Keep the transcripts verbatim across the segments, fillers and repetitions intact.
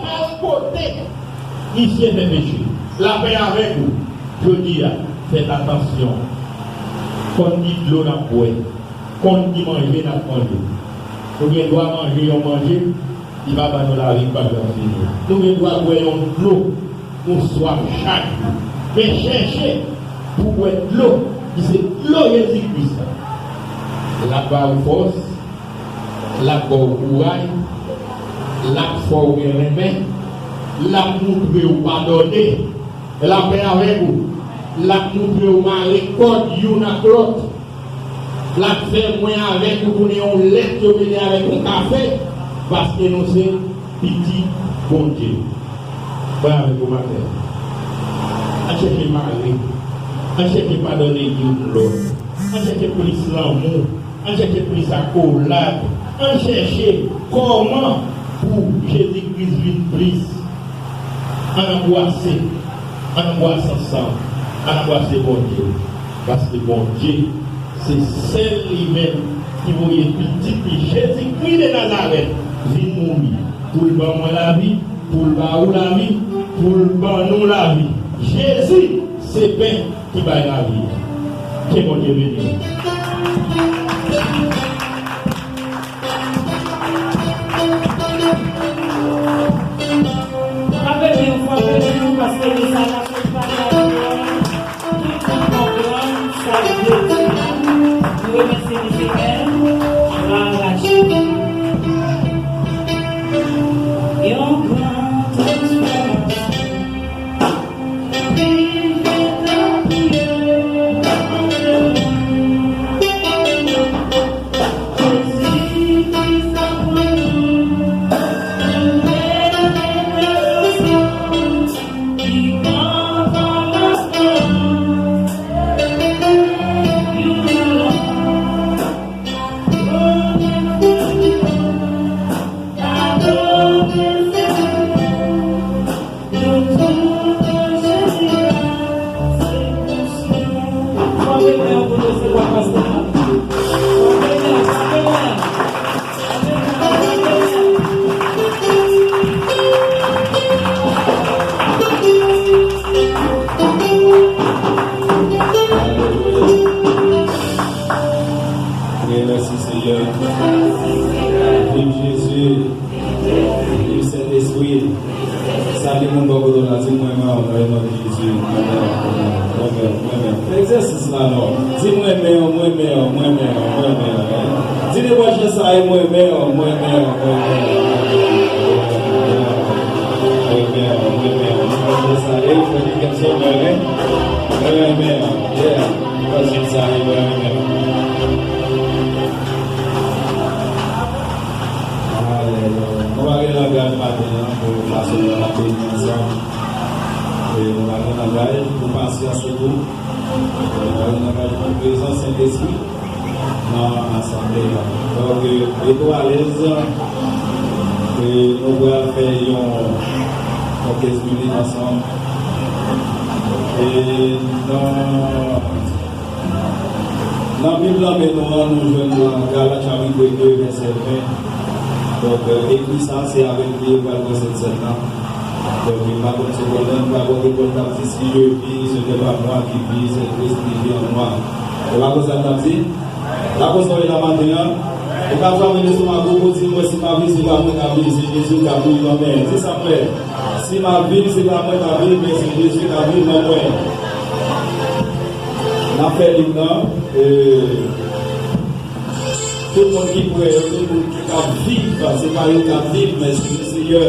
Al kote misye fè peche. Lapè avèk ou. Jodi a, fèt atansyon. Konn ki dlo n ap bwè. Konn ki manje n ap manje. Nou gen dwa manje yon manje ki va ban nou lavi k p ap janm fini. Nou gen dwa bwè yon dlo nou swaf chak jou. Men chèche pou w bwè dlo ki se dlo Jezi Kris la. L ap ba ou fòs, l ap ba w kouraj, l ap fè w gen renmen, l ap montre w padone, lapè avèk ou, l ap montre w mare kòd youn ak lòt. L ap fè mwen avèk ou tounen yon lèt yo mele avèk yon kafe, paske nou se pitit Bondye. Mwen avèk ou maten. Ann chèche mare. Ann chèche padone youn lòt. Ann chèche plis lanmou. Ann chèche plis akolad. Ann chèche kòman pou Jezi Kris vin plis. Ann anbwase. Ann anbwase ansanm. Ann anbwase Bondye. Paske Bondye, se sèl li menm ki voye pitit li, Jezikri de Nazarèt, vin mouri. Pou l ban mwen lavi, pou l ba ou lavi, pou l ban nou lavi. Jezi, se pen ki bay lavi a. Ke Bondye beni w. Frape men w, frape men w, paske mesaj la se pa la. Tout moun konprann sa k vle di la. Nou remèsye misye Mèl Rarachi. Yon gran transfòmasyon. Wi, mèsi, Senyè. Viv Jezi. Viv Sentespri. Salye moun bò kote w la, di, "Mwen renmen w, nan non de Jezi." Mwen renmen w, mwen renmen w, mwen renmen w. Fè egzèsis la non. Di, "Mwen renmen w, mwen renmen w, mwen renmen w, mwen renmen w." Di, "Debwaje sa e mwen renmen w, mwen renmen w, mwen renmen w." Mwen renmen w, mwen renmen w. Debwaje sa e mwen renmen w, mwen renmen w. Yeah. Debwaje sa e mwen renmen w. Alelouya. Nou pa gen langaj maten an pou fason nou ap beni ansanm. E nou pa gen langaj pou pasyans ou tou. Nou pa gen langaj pou prezans Sentespri nan asanble a. Donk, e, mete w alèz. E nou pral fè yon, yon kenz minit ansanm. E nan Nan Bib lan men nou an, nou jwenn nan Galat chapit de, vèsè ven. Donk, e, ekri sa, se avèk li yo pral pran Sent Sèn nan. Donk, li pa konn sepandan, li pa konn li konn t ap di, "Si je vis, ce n'est pas moi qui vis, c'est Christ qui vit en moi." E pa konsa l t ap di? La konsa w ye la maten an? Ou ka frape lestomak ou, ou di, "Mwen, si m ap viv, se pa mwen k ap viv, se Jezi k ap viv nan mwen." Di sa m wè. "Si m ap viv, se pa mwen k ap viv, men se Jezi k ap viv nan mwen." N ap fè lim nan. E, tout moun ki prè yo, tout moun ki ap viv, se pa yo k ap viv, men se Seyè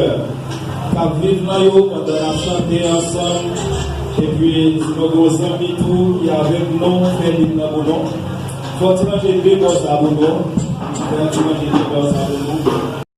k ap viv nan yo pandan n ap chante ansanm. Epi, si nou gen yon zanmi tou ki avèk nou, fè lim nan pou nou. Fè yon ti manje de bò sa pou nou. Fè yon ti manje de bò sa pou nou.